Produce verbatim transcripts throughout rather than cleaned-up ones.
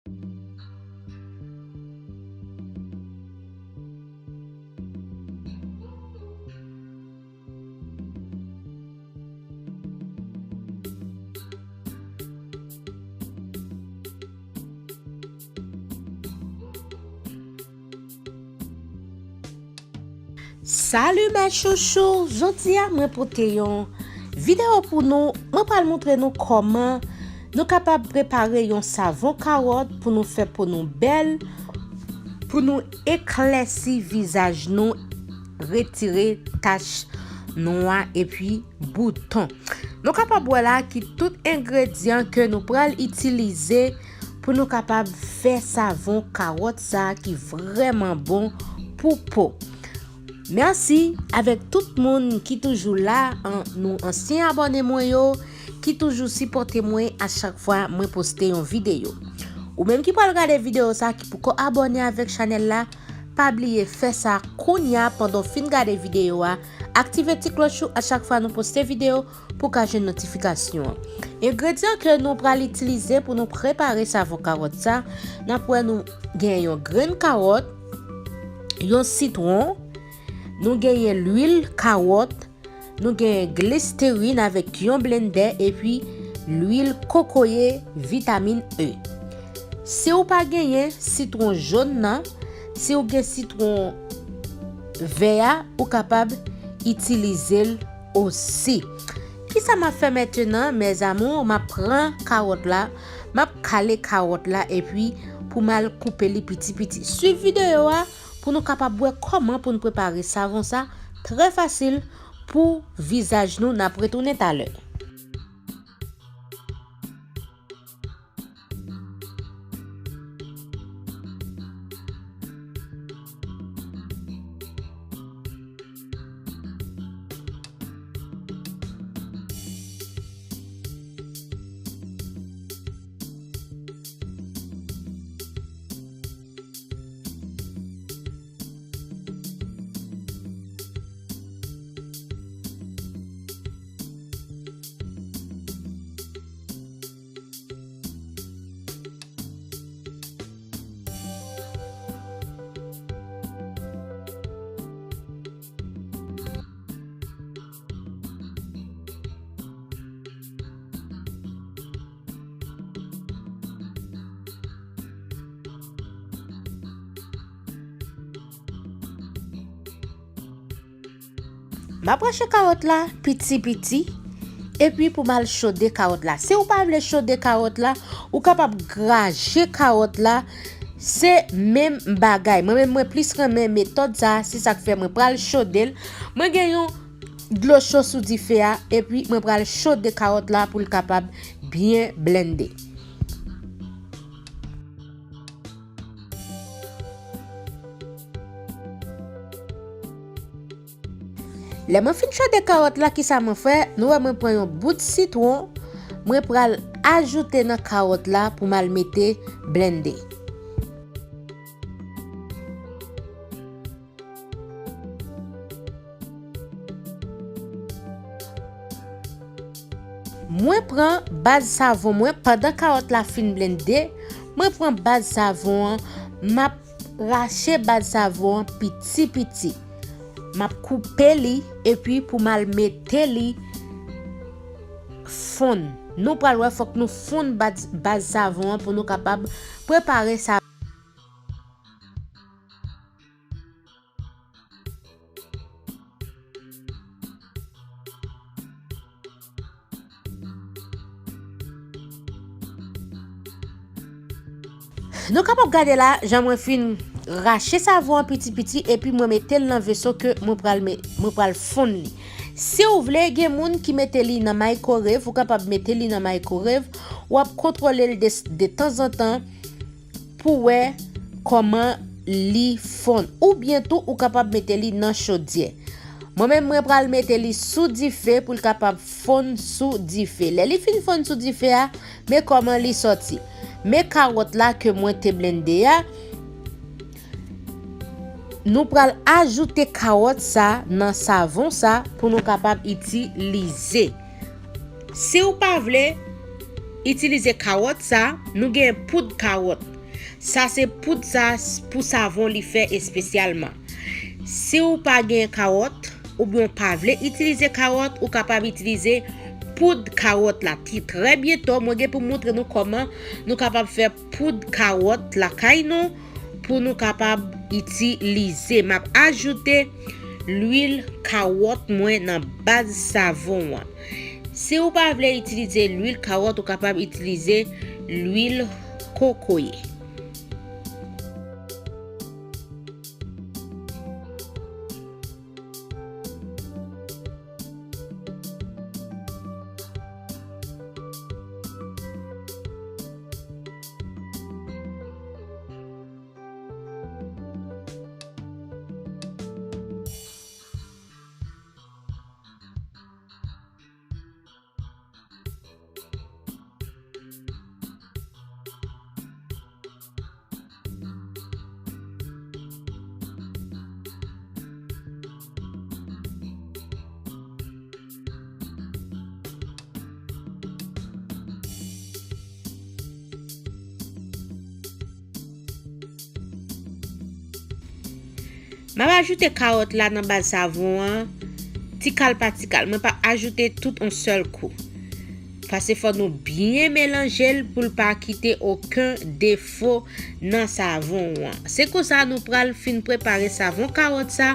Salut mes chouchous, jodi a mwen pote yon videyo pou nou. Mwen pral montre nou kòman nou kapab prepare yon savon kawòt pou nou fè po nou bèl, pou nou eklèsi vizaj nou, retire tach nwa epi bouton. Nou kapab wè la ki tout engredyan ke nou pral itilize pou nou kapab fè savon kawòt sa ki vrèman bon pou po. Mèsi avèk tout moun ki toujou la, an, nou ansyen abòne mwen yo, ki toujou sipòte mwen a chak fwa mwen poste yon videyo. Ou menm ki pral gade videyo sa ki poko abòne avèk chanèl la, pa bliye fè sa kounya pandan w fin gade videyo a. Aktive ti klòch ou a chak fwa nou poste videyo pou w ka jwenn notifikasyon an. Engredyan ke nou pral itilize pou nou prepare savon kawòt sa, n ap wè nou gen yon grenn kawòt, yon sitwon, nou genyen lwil kawòt, nou genyen glisterin avèk yon blendè epi lwil kokoye vitamin E. Si w pa genyen sitwon jòn nan, si w gen sitwon vè a, ou kapab itilize l osi. Kisa m ap fè mentenan, mes amours? M ap pran kawòt la, m ap kale kawòt la, epi pou m al koupe li piti piti. Swiv videyo a pou nou kapab wè kòman pou n prepare savon sa, trè fasil pou vizaj nou. N ap retounen talè. M ap rache kawòt la piti piti, epi pou m al chode kawòt la. Si w pa vle chode kawòt la, ou kapab graje kawòt la, se menm bagay. Mwen menm, mwen plis renmen metòd sa, se sa k fè mwen pral chode l. Mwen gen yon dlo cho sou dife a, epi mwen pral chode kawòt la pou l kapab byen blende. Lè mwen fin chode kawòt la, kisa mwen fè? Nou wè mwen pran yon bout sitwon, mwen pral ajoute nan kawòt la pou m al mete blende. Mwen pran baz savon mwen, pandan kawòt la fin blende, mwen pran baz savon an, m ap rache baz savon an piti piti. M ap koupe li, epi pou m al mete li fonn. Nou pral wè, fòk nou fonn baz, baz savon an pou nou kapab prepare sa. Nou kapab gade la, jan mwen fin rache savon an piti piti, epi mwen mete l nan veso ke mwen pral me-, mwen pral fonn li. Si w vle, gen moun ki mete li nan microwave, ou kapab mete li nan microwave, w ap kontwole l de, de tanzantan pou wè kòman li fonn. Oubyen tou, ou kapab mete li nan chodyè. Mwen menm, mwen pral mete li sou dife pou l kapab fonn sou dife. Lè li fin fonn sou dife a, men kòman li sòti. Men kawòt la ke mwen te blende a. Nou pral ajoute kawòt sa nan savon sa pou nou kapab itilize. Si w pa vle itilize kawòt sa, nou gen poud kawòt. Sa se poud sa s- pou savon li fè espesyalman. Si w pa gen kawòt, oubyen w pa vle itilize kawòt, ou kapab itilize poud kawòt la. Ki trè byento, mwen gen pou montre nou kòman nou kapab fè poud kawòt lakay nou pou nou kapab itilize. M ap ajoute lwil kawòt mwen nan baz savon an. Si w pa vle itilize lwil kawòt, ou kapab itilize lwil kokoye. M ap ajoute kawòt la nan baz savon an, ti kal pa ti kal. Mwen p ap ajoute tout yon sèl kou. Paske fò nou byen melanje l pou l pa kite okenn defo nan savon an. Se konsa nou pral fin prepare savon kawòt sa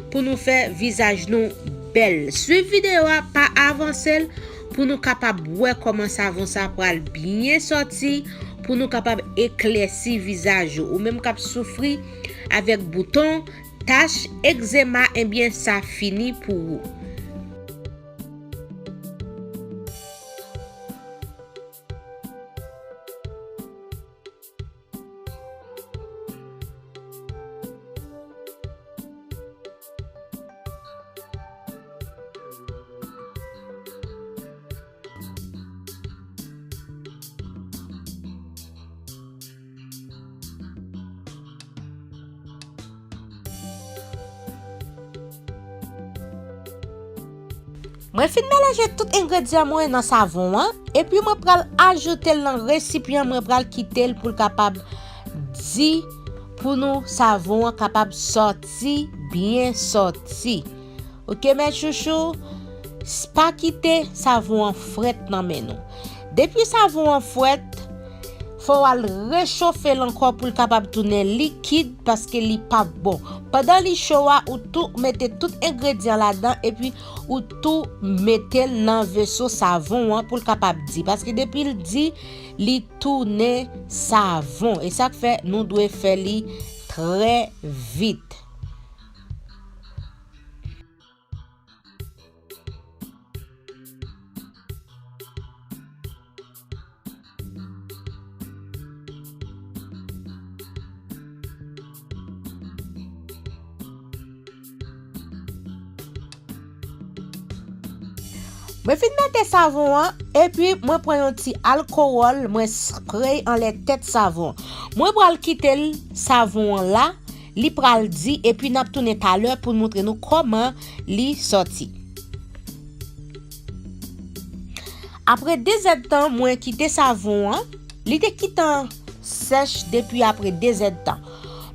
pou nou fè vizaj nou bèl. Swiv videyo a, pa avanse l pou nou kapab wè kòman savon sa pral byen sòti, pou nou kapab eklèsi vizaj ou. Ou menm k ap soufri avèk bouton, tach, egzema, ebyen sa fini pou ou. Mwen fin melanje tout engredyan mwen nan savon an, epi mwen pral ajoute l nan resipyan, mwen pral kite l pou l kapab di, pou nou savon an kapab sòti, byen sòti. Oke, mes chouchous, s- pa kite savon an frèt nan men nou. Depi savon an frèt, fò w al rechofe l ankò pou l kapab tounen likid, paske li p ap bon. Pandan li cho a, ou tou mete tout engredyan ladan, epi ou tou mete l nan veso savon an pou l kapab di. Paske depi l di, li tounen savon. E sa k fè nou dwe fè li trè vit. Mwen fin mete savon an, epi mwen pran yon ti alkowòl, mwen spray anlè tèt savon. Mwen pral kite l, savon an la, li pral di, epi n ap tounen talè pou n montre nou kòman li sòti. Apre de zèdtan, mwen kite savon an. Li te gentan sèch depi apre de zèdtan.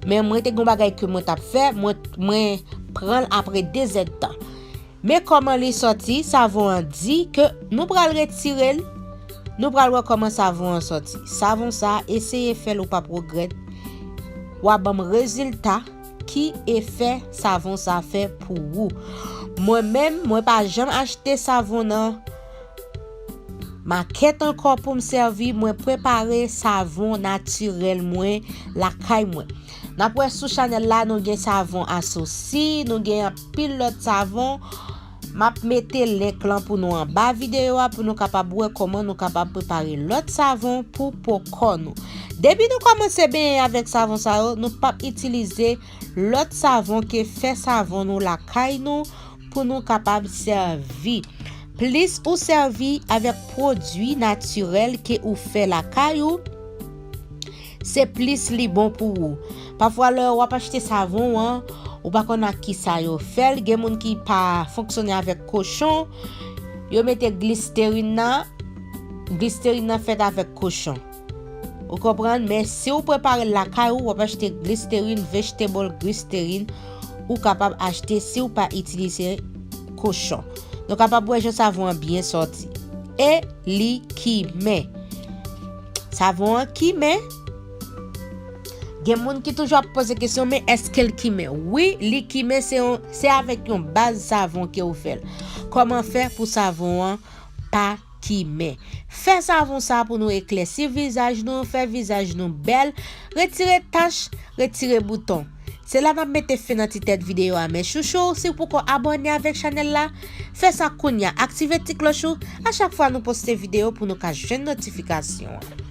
Men mwen te gen yon bagay ke mwen t ap fè, mwen, mwen pran l apre de zèdtan. Men kòman li sòti, savon an di ke nou pral retire l, nou pral wè kòman savon an sòti. Savon sa, eseye fè l, ou p ap regrèt. W a ban m rezilta ki efè savon sa fè pou ou. Mwen menm, mwen pa janm achte savon nan makèt ankò pou m sèvi, mwen prepare savon natirèl mwen lakay mwen. N ap wè sou chanèl la, nou gen savon asosi, nou gen anpil lòt savon. M ap mete link lan pou nou anba videyo a, pou nou kapab wè kòman nou kapab prepare lòt savon pou po kò nou. Depi nou kòmanse benyen avèk savon sa yo, nou p ap itilize lòt savon ke fè savon nou lakay nou pou nou kapab sèvi. Plis ou sèvi avèk pwodui natirèl ke ou fè lakay ou, se plis li bon pou ou. Pafwa, lè w ap achte savon an, ou pa konn ak kisa yo fè l. Gen moun ki pa fonksyone avèk kochon, yo mete glisterin nan, glisterin nan fèt avèk kochon. Ou konprann? Men si w prepare l lakay ou, w ap achte Listerine, vegetable Listerine, ou kapab achte si w pa itilize kochon. Nou kapab wè jan savon an byen sòti. E li kimen. Savon an kimen. Gen moun ki toujou ap poze kesyon, men èske l kimen? Wi, li kimen, se yon, se avèk yon baz savon ke w fè l. Kòman fè pou savon an pa kimen? Fè savon sa pou nou eklèsi vizaj nou, fè vizaj nou bèl, retire tach, retire bouton. Se la n ap mete fen nan ti tèt videyo a, men chouchou, si w poko abòne avèk chanèl la, fè sa kounya, aktive ti klòch ou, a chak fwa nou poste videyo pou nou ka jwenn notifikasyon an.